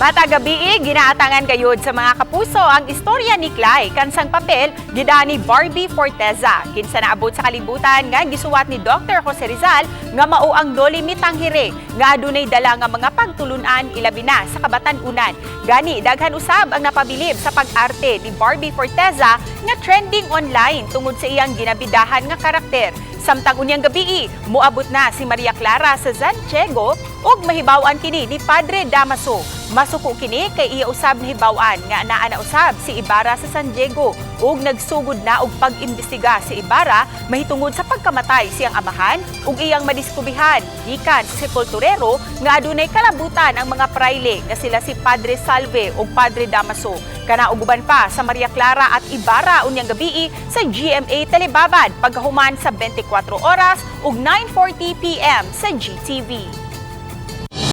Matag gabii, ginaatangan gayud sa mga kapuso ang istorya ni Klay, kansang papel gida ni Barbie Forteza. Kinsa naabot sa kalibutan nga gisuwat ni Dr. Jose Rizal nga mao ang Noli Me Tangere nga adunay dala nga mga pagtulunan, ilabi na sa kabatan-unan. Gani daghan usab ang napabilib sa pag-arte ni Barbie Forteza nga trending online tungod sa iyang ginabidahan nga karakter. Samtang unyang gabii, moabot na si Maria Clara sa San Diego ug mahibaw-an kini ni Padre Damaso. Masuko kini kay iya usab nahibaw-an nga naa na usab si Ibarra sa San Diego ug nagsugod na og pag-imbestiga si Ibarra mahitungod sa pagkamatay siyang amahan ug iyang madiskubrihan gikan sa sepulturero nga adunay kalabutan ang mga prayle nga sila si Padre Salve ug Padre Damaso. Kana ug uban pa sa Maria Clara at Ibarra unyang gabii sa GMA Telebabad pagkahuman sa 24 oras ug 9:40 PM sa GTV.